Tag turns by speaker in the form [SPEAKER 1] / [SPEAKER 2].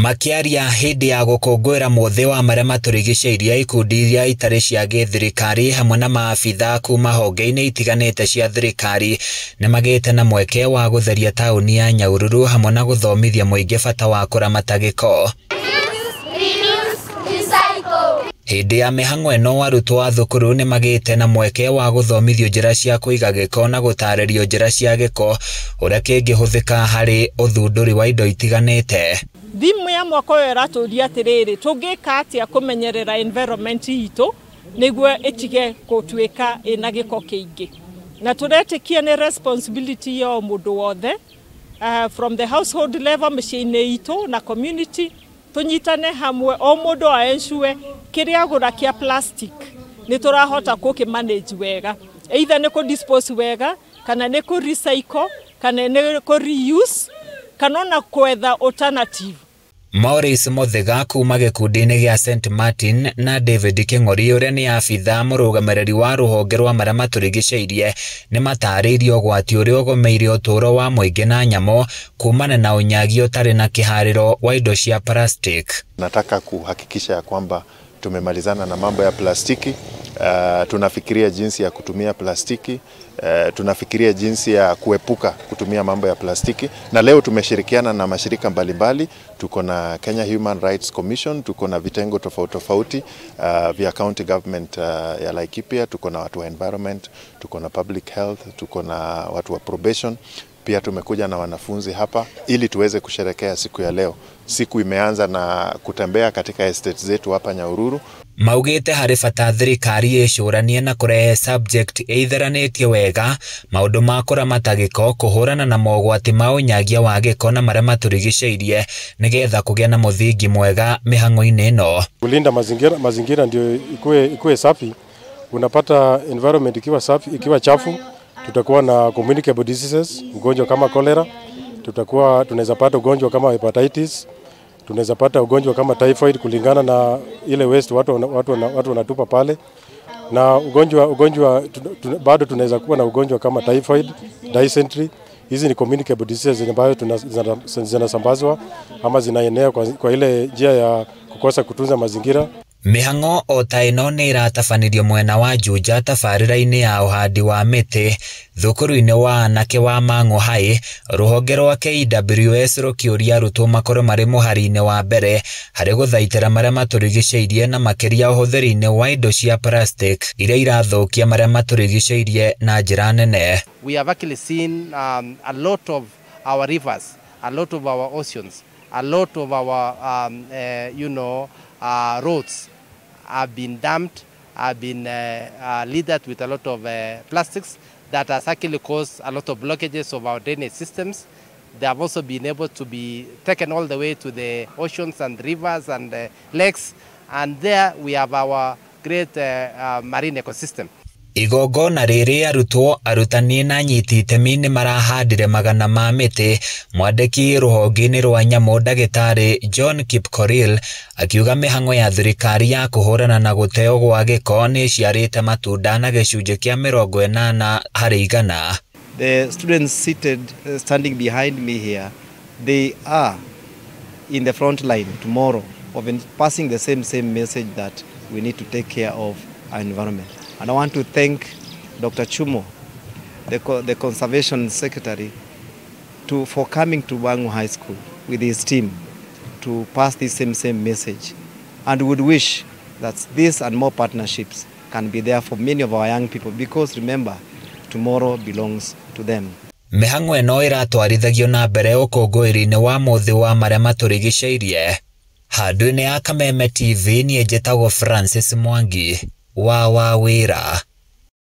[SPEAKER 1] Makĩaria hĩndĩ ya gũkũngũĩra mũthĩ wa marĩa matũrigicĩirie, ikundi iria itarĩ cia gĩthirikari hamwe na maabitha kuma honge-inĩ itiganĩte cia thirikari nĩmagĩte na mweke wa gũtheria taũni ya Nyahururu hamwe na gũthomithia mũingĩ bata wa kũramata gĩko. Hĩndĩ ya mĩhang'o ĩno, arutwo a thukuru nĩmagĩte na mweke wa gũthomithio njĩra cia kũiga gĩko na gũtarĩrio njĩra cia gĩko ũrĩa kĩngĩhũthĩka harĩ ũthundũri wa indo itiganĩte.
[SPEAKER 2] Theme ya mwaka ũyũ ĩratũria atĩrĩrĩ, tũngĩka atĩa kũmenyerera environment itũ nĩguo ĩtige gũtuĩka ĩna gĩko kĩingĩ, na tũretĩkia nĩ responsibility ya o mũndũ wothe, from the household level, mĩciĩ-inĩ itũ na community, tũnyitane hamwe, o mũndũ a ensure kĩrĩa agũra kĩa plastic nĩ tũrahota gũkĩ manage wega, either nĩ kũ dispose wega, kana nĩ kũ recycle, kana nĩ kũ reuse, kana ona kwetha alternative.
[SPEAKER 1] Maurice Muthiga kuma gĩkundi-inĩ gĩa St Martin na David Kĩng'ori ũrĩa nĩ abitha mũrũgamĩrĩri wa rũhonge rwa marĩa matũrigicĩirie nĩ matarĩirie ũgwati ũrĩa ũgũmĩire ũtũũro wa mũingĩ na nyamũ kumana na ũnyagi ũtarĩ na kĩharĩro wa indo cia plastic.
[SPEAKER 3] Nataka kuhakikisha ya kwamba tumemalizana na mambo ya plastiki. Tunafikiria jinsi ya kutumia plastiki, tunafikiria jinsi ya kuepuka kutumia mambo ya plastiki, na leo tumeshirikiana na mashirika mbalimbali. Tuko na Kenya Human Rights Commission, tuko na vitengo tofauti tofauti vya county government ya Laikipia, tuko na watu wa environment, tuko na public health, tuko na watu wa probation. Pia tumekuja na wanafunzi hapa ili tuweze kusherekea siku ya leo. Siku imeanza na kutembea katika estate zetu hapa Nyahururu.
[SPEAKER 1] Maugĩte harĩ bata thirikari ĩcũranie na kũrehe subject ĩitheranĩtie wega maũndũ ma kũramata gĩko, kũhũrana na mogwati ma ũnyagia wa gĩko na marĩa matũrigicĩirie nĩgetha kũgĩa na mũthingi mwega mĩhang'o-inĩ ĩno.
[SPEAKER 4] Kulinda mazingira, mazingira ndio ikuwe safi. Unapata environment ikiwa safi, ikiwa chafu, tutakuwa na communicable diseases, ugonjwa kama cholera, tutakuwa tunaweza pata ugonjwa kama hepatitis, tunaweza pata ugonjwa kama typhoid kulingana na ile waste watu wanatupa pale, na ugonjwa bado tunaweza kuwa na ugonjwa kama typhoid, dysentery. Hizi ni communicable diseases ambayo zinasambazwa ama zinaenea kwa ile njia ya kukosa kutunza mazingira.
[SPEAKER 1] Mĩhang'o o ta ĩno nĩ ĩratabanĩrio mwena wa Juja tabarĩra-inĩ ya ũhandi wa mĩtĩ thukuru-inĩ wa anake wa Mang'u High, rũhonge rwa KWS rũkĩũria arutwo makorwo marĩ mũhari-inĩ wa mbere harĩ gũthaitĩra marĩa matũrigicĩirie na makĩria ũhũthĩri-inĩ wa indo cia plastic iria irathũkia marĩa matũrigicĩirie na njĩra nene.
[SPEAKER 5] We have actually seen a lot of our rivers, a lot of our oceans, a lot of our roads have been dumped, have been littered with a lot of plastics that has actually caused a lot of blockages of our drainage systems. They have also been able to be taken all the way to the oceans and rivers and lakes, and there we have our great marine ecosystem.
[SPEAKER 1] Igongona rĩrĩ, arutwo, arutani na anyiti itemi nĩ marahandire magana ma mĩtĩ. Mwandĩki rũhonge-inĩ rwa nyamũ, ndagĩtarĩ John Kipkorir, akiuga mĩhang'o ya thirikari ya kũhũrana na gũteo gwa gĩko nĩ ĩciarĩte matunda na gĩcunjĩ kĩa 80%.
[SPEAKER 6] The students seated, standing behind me here, they are in the front line tomorrow of passing the same message that we need to take care of our environment. And I want to thank Dr. Chumo, the Conservation Secretary, for coming to Mang'u High School with his team to pass this same message. And would wish that this and more partnerships can be there for many of our young people, because remember, tomorrow belongs to them.
[SPEAKER 1] Mĩhang'o ĩno ĩratwarithagio na mbere ũkũngũĩri-inĩ wa mũthĩ wa marĩa matũrigicĩirie. Handũ-inĩ ya Kameme TV, niĩ njĩtagwo Francis Mwangi wa Wawĩra.